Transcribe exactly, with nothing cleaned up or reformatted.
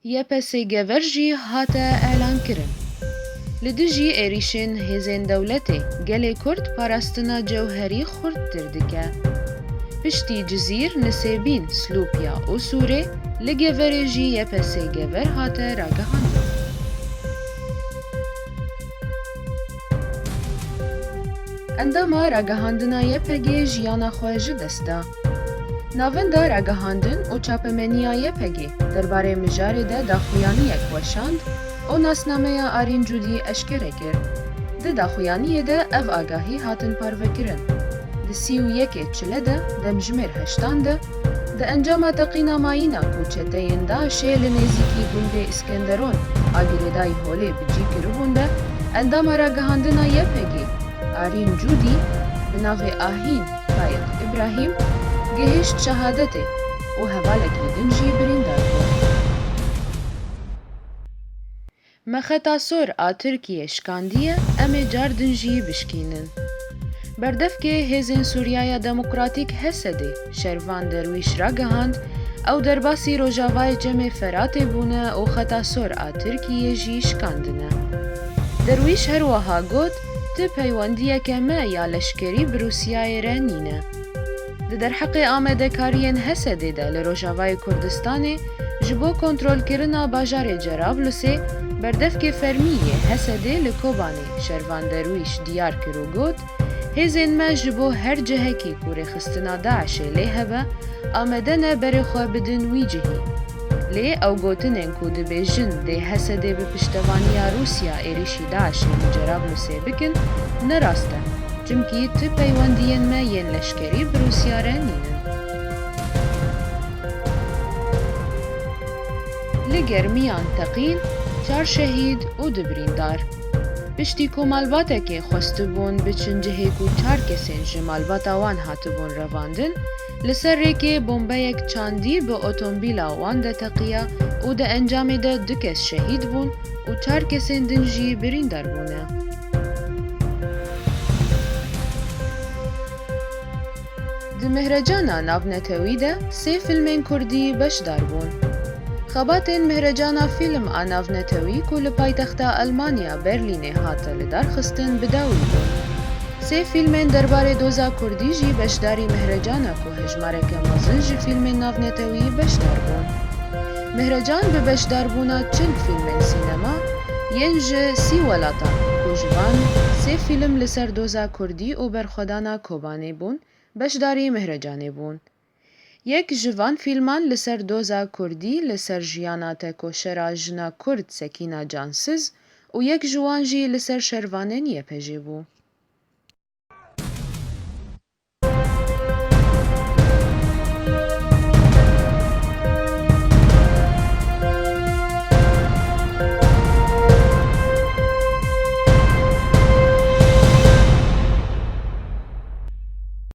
Y P S Gever jî hate elankirin. Li dijî êrîşên hêzên dewletê gelê Kurd parastina cewherî xurttir dike. Piştî Cizîr, Nisêbîn, Silopya û Sûrê li Geverê jî Y P S Gever hate ragihandin. Endama ragihandina Y P G jiyana xwe ji dest da. Navenda ragihandin û çapemeniya Y P G derbarê mijarê de daxuyaniyek weşand û nasnameya Arîn Cûdî eşkere kir. Di daxuyaniyê de ev agahî hatin parvekirin. Di sî û yekê Çile de, demjimêr heştan de, di encama teqîna mayîna ku çeteyên DAIŞê li nêzîkî gundê Îskenderon a girêdayî holê bi cî kiribûn de, endama ragihandina Y P G, Arîn Cûdî, bi navê Ahîn Faiq Îbrahîm, gihişt şehadetê û hevalekî din jî birîndar bû. Me xeta sor a Tirkiyê şikandiye, em ê car din jî bişkînin. Berdevkê Hêzên Sûriyaya Demokratîk, H S D, Şervan Derwîş ragihand, ew derbasî rojavayê Çemê Feratê bûne û xeta sor a Tirkiyê jî şikandine. Derwîş her wiha got, ti peywendiyeke me ya leşkerî bi Rûsiyayê re nîne. Di derheqê amadekariyên H S D de li Rojavayê Kurdistanê ji bo kontrolkirina bajarê Cerablusê, berdevkê fermî yê H S D li Kobanê Şervan Derwîş diyar kir û got, hêzên me ji bo her cihekî ku rêxistina DAIŞê lê hebe, amade ne berê xwe bidin wî cihî. Lê ew gotinên ku dibêjin dê H S D bi piştevaniya Rûsya êrîşî DAIŞê li Cerablusê bikin, ne rast e. Çimkî ti peywendiyên me yên leşkerî bi Rûsya re nînin. Li germiyan teqîn çar şehîd û du birîndar. Piştî ku malbatekê xwestibûn biçin cihê ku çar kesên ji malbata wan hatibûn revandin, li ser rêkê bombeyek çandî bi otomobîla wan de teqiya û di encamê de du kes şehîd bûn û çar kesên din jî birîndar bûne. Di Mehrecana navnetewî de sê fîlmên kurdî beşdar bûn. Xebatên Mehrecana Fîlm a Navnetewî ku li paytexta Elmanya Berlînê hate lidarxistin bi dawî bûn. Sê fîlmên derbarê doza kurdî jî beşdarî Mehrecana ku hejmareke mezin ji fîlmên navnetewî beşdar bûn. Mehrecan bi beşdarbûna çil fîlmên sînema yên ji sî welatan ku ji van sê fîlm li ser doza kurdî û berxwedana Kobanê bûn, beşdarî Mehrecanê bûn. Yek ji van fîlman li ser doza kurdî, li ser jiyana tekoşera jina kurd Sekîna Cansiz û yek ji wan jî li ser şervanên Y P G bû.